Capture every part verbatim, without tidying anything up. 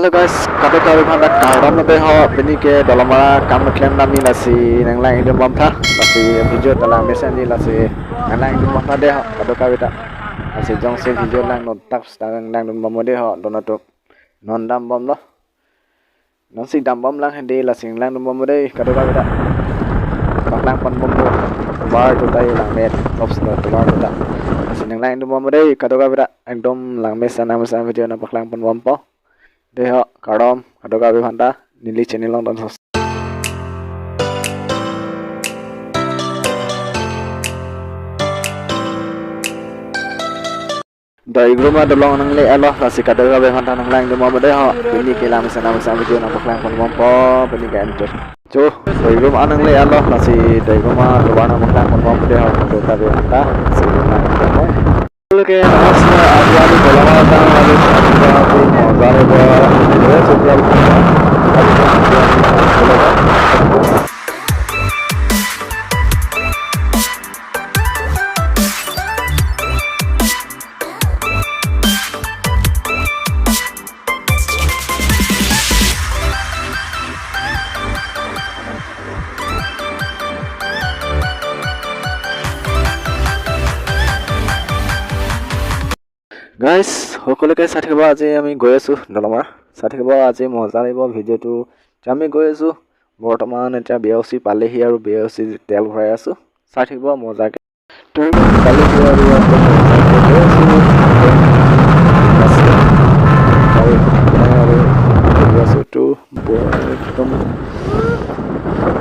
Hello guys, kadokave aphan ta kardom lo dei ho, pini ke Dolamara kam klem nami, lasi nanglang ingdun bom tha, lasi video ta langmesen dei, lasi nanglang ingdun bom tha dei ho, kadokave ta. Lasi jongsi video langnon thak seta nanglang ingdun bom dei ho, dono tuk non dam bom lo. Non si dam bom lang hedi, lasi nanglang ingdun bom dei, kadokave ta. Paklang pon bom do. Tovar tu ta langme, ops lo tovar tu ta. Lasi nanglang ingdun bom dei, kadokave ta. Ekdom langmesen, langmesen video nangpaklang pon bompo. Dei ho, kardom, kadokave aphan ta, neli channel along dam sos. Daigruma dolong nangle-et lo, lasi kadokave aphan ta nanglang ingdun bom dei ho, pini ke langmesen, langmesen video nangpaklang pon bompo, pini ke enter. Cho, Daigruma nangle-et lo, lasi Daigruma tovar nangpaklang pon bom dei ho, kadokave aphan ta, lasi nanglang ingdun bom. Oke, namaskar, aji ami Dolamara tang lalu, aji moza le dei, Guys, সকলোকে চাই থাকিব, আজি আমি গৈ আছো ডলমাৰা। চাই থাকিব, আজি মজা লাগিব ভিডিঅ'টো। এতিয়া আমি গৈ আছো, বৰ্তমান এতিয়া বি আৰ চি পালেহি আৰু বি আৰ চি তেল ভৰাই আছো। চাই থাকিব মজাকে। তেল পালেহি আৰু ইয়াতে মজাকে গৈ আছো। আৰু গৈ আছো তো, বৰ একদম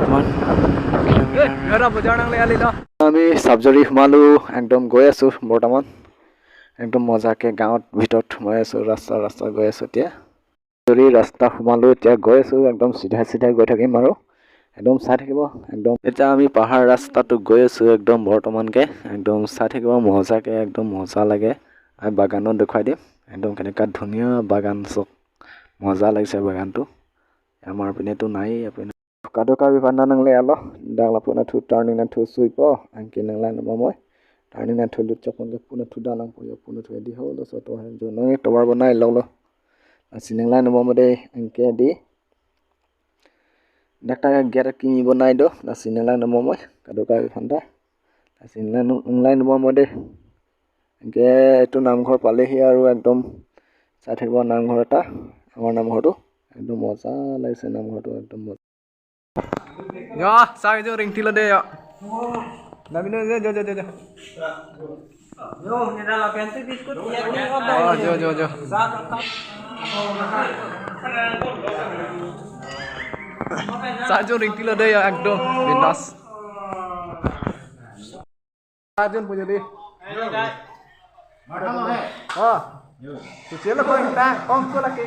ইমান আমি চাবজুৰি সোমালো, একদম গৈ আছো বৰ্তমান। একদম মজাকে গাঁৱত ভিতৰত সোমাই আছো, ৰাস্তা ৰাস্তা গৈ আছো এতিয়া। চাবজুৰি ৰাস্তা সোমালো, এতিয়া গৈ আছো, একদম চিধা চিধা গৈ থাকিম আৰু একদম চাই থাকিব। একদম এতিয়া আমি পাহাৰ ৰাস্তাটো গৈ আছো একদম বৰ্তমানকে, একদম চাই থাকিব মজাকে, একদম মজা লাগে। আৰু বাগানো দেখুৱাই দিম, একদম কেনেকা ধুনীয়া বাগান, চাওক মজা লাগিছে বাগানটো। আমাৰ পিনেতো নাই, আপুনি Kadokave aphan ta nangle-et lo, dak lapu nathu turning nathu suipo, anke nanglang ingdun bomnoi. Turning nathu lut chapon ke pu nathu dalang po, yo pu nathu edi ho lo, so to hai jo nang tovar bonai lo lo. Lasi nanglang ingdun bom dei, anke dei. Dak ta gate kimi bonai do, lasi nanglang ingdun bomnoi, kadokave aphan ta. Lasi nanglang, nanglang ingdun bom dei. Anke এইটো নামঘৰ পালেহি আৰু একদম চাই থাকিব নামঘৰ এটা, আমাৰ নামঘৰটো একদম মজা লাগিছে, নামঘৰটো একদম মজা। Jo, sa jo ring tilo dei jo. Nabino jo, jo, jo, jo, jo. Jo, nila la pensi biscuit ya ni. Oh, jo, jo, jo. Sa jo ring tilo dei jo, ekdom bindas. Arjun punya di. Ah. Suci lo kau minta, kau kau lagi.